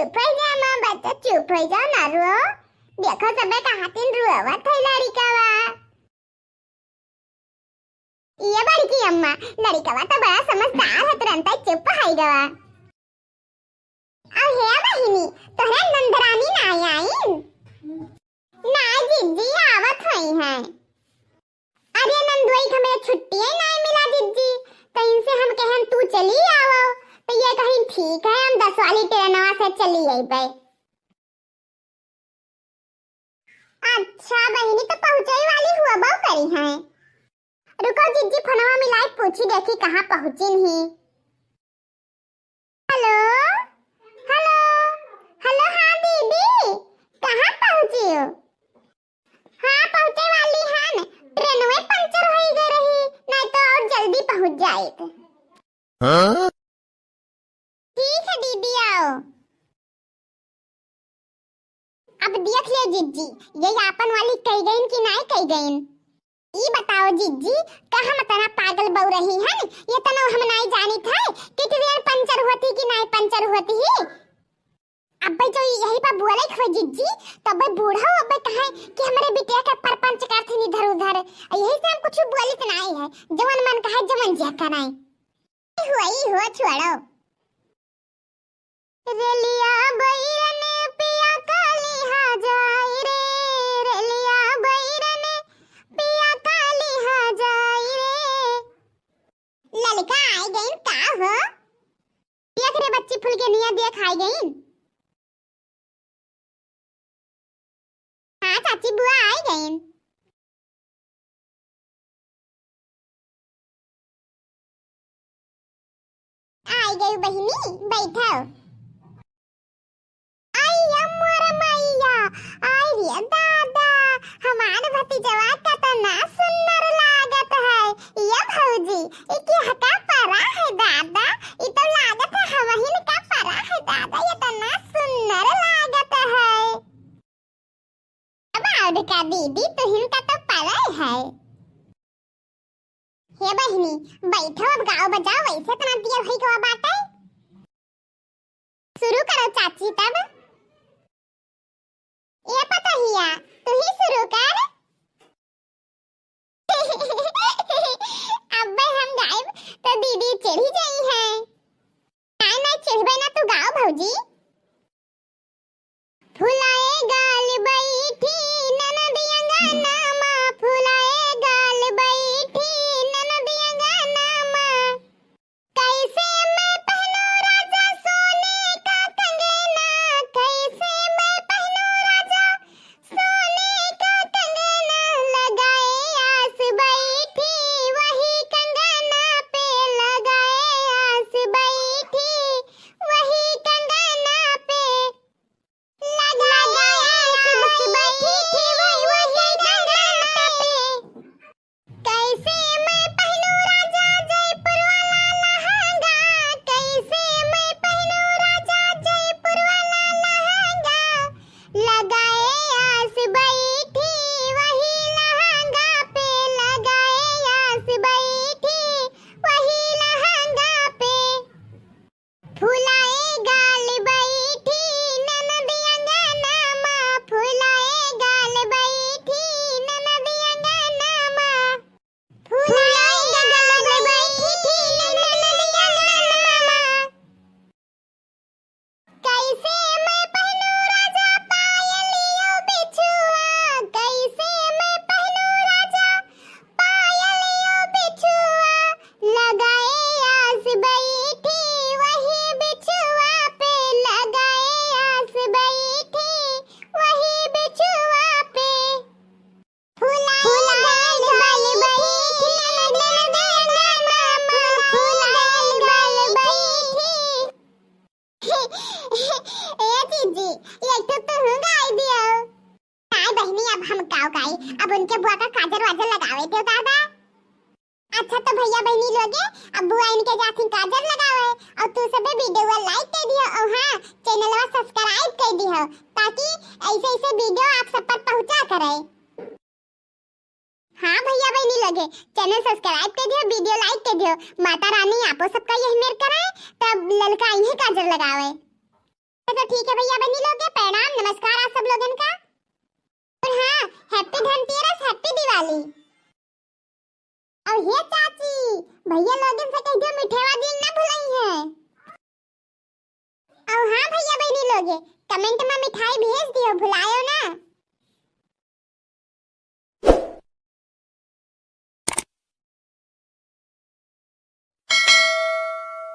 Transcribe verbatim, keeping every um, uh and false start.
चुप होइ जा माँ, बच्चा चुप होइ जा, ना रो। देखो सबे कहातिन रोवत है लड़िकवा। ये बड़की अम्मा, लड़िकवा तो बड़ा समझदार है, तुरंत चुप होइ गवा। अउ हे बहिनी, तोहरे नंदरानी ना आइन? ना जिज्जी, आवत होइहैं। अरे नंदोई, हमें छुट्टी ही ना मिला जिज्जी, तो इनसे हम कहन तू चली आवो, तो ये कहीं ठीक है, हम दस वाली ट्रेनवा से चली अइबे। अच्छा बहिनी, तो पहुँचै वाली हुआ बहु करिहैं। रुको जिज्जी, फोनवा मिलाई, पूछी देखी कहाँ पहुँचिन ही। हेलो, हेलो, हेलो, हाँ दीदी, कहाँ पहुँची हो? हाँ, पहुँचे वाली हन, ट्रेनवे पंचर होइ गए रही, नहीं तो और जल्दी पहुँच जाइत। हाँ? ठीक है दीदी, आओ। अब देख ले जिज्जी, ये आपन वाली कहि गइन कि नाहीं कहि गइन? ई बताओ जिज्जी, का हम इतना पागल बउरही हन? ये तनो हम नाहीं जानित है कि ट्रेन पंचर होत ही कि नाहीं पंचर होत ही? अब्बे जो यही पर बोले हुए जिज्जी, तब्बे बूढ़ा अब्बे कहे कि हमरे बिटिया के परपंच करथिन इधर उधर, यही से हम कुछ बोलित नाहीं है, जवन मन कहे जवन जे कराए। हुई हो, छोड़ो। रेलिया बैरन पिया काली हा जाई रे, रेलिया बैरन पिया काली हा जाई रे। ललका आइ गइन का हो? देख रे बच्ची फुलगेनिया, देख आइ गइन। हाँ चाची बुआ आइ गइन। आइ गई बहिनी, बैठो। आई अम्मर मैया, आई रे दादा, हमार भतीजवा कतना सुन्नर लागत है। ये भौजी, ई केहका परा है दादा? ई तो लागत है हमहिन का परा है दादा, एतना सुन्नर लागत है। अब और का दीदी, तुहिन का तो परा है। हे बहिनी, बैठो, अब गाओ बजाओ, वैसे इतना दिया भई गवा बाटे। शुरू करो चाची तब। ए पतोहिया, तू ही शुरू कर। अब्बे हम गाइब तो दीदी चिढ़ी जाई है। नाहीं, नाहीं, चिढ़बे ना, तू गाओ भौजी। फुलाए गाल बैठी ननद अंगनमा, फुलाए गाल बैठी ननद अंगनमा। कैसे मैं पहनूं राजा सोने का कंगना, कैसे मैं पहनूं राजा सोने का कंगना, लगाए आस बैठी वही कंगना पे, लगाए आस बैठी वही कंगना पे। लगाए आस बैठी वही, वही कंगना पे। कैसे मैं पहनूं राजा जयपुर वाला लहंगा, कैसे मैं पहनूं राजा जयपुर वाला लहंगा, लगाए आस बैठी वही लहंगा पे, लगाए आस बैठी वही लहंगा पे। फुलाए गाल बैठी ननद अंगनमा, फुलाए गाल बैठी ननद अंगनमा, फुलाए गाल बैठी ननद अंगनमा। कैसे मैं पहनूं राजा पायलियो बिछुआ, कैसे मैं पहनूं राजा पायलियो बिछुआ, लगाए आस बैठी वही बिछुआ पे, लगाए आस बैठी वही बिछुआ पे। फुलाए गाल बैठी ननद अंगनमा, फुलाए गाल बैठी। ए जीजी, एक ठो तुहू गाई दियो। नाहीं बहिनी, अब हम काव गाई, अब उनके बुआ का काजर वाजर लगावे दो दादा। अच्छा तो भैया बहिनी लोगे, अब बुआ इनके जाथिन काजर लगावे, और तू सबे video like कर दियो, और हाँ, channelवा subscribe कर दियो, ताकि ऐसे ऐसे video आप सब पर पहुँचा करे। हाँ भैया बहिनी लोगे, channel subscribe कर दियो, video like कर दियो। माता रानी आपो सबका यही मेर करे, तब ललका इन्हें काजर लगावे। तो ठीक है भैया बहनी लोग, प्रणाम नमस्कार आप सब लोगन का। और हाँ, happy धनतेरस, happy दिवाली। और हे चाची, भैया लोगन से कह दियो मिठेवा दिन ना भुलाई है। और हाँ भैया बहनी लोग, comment में मिठाई भेज दियो, भुलाए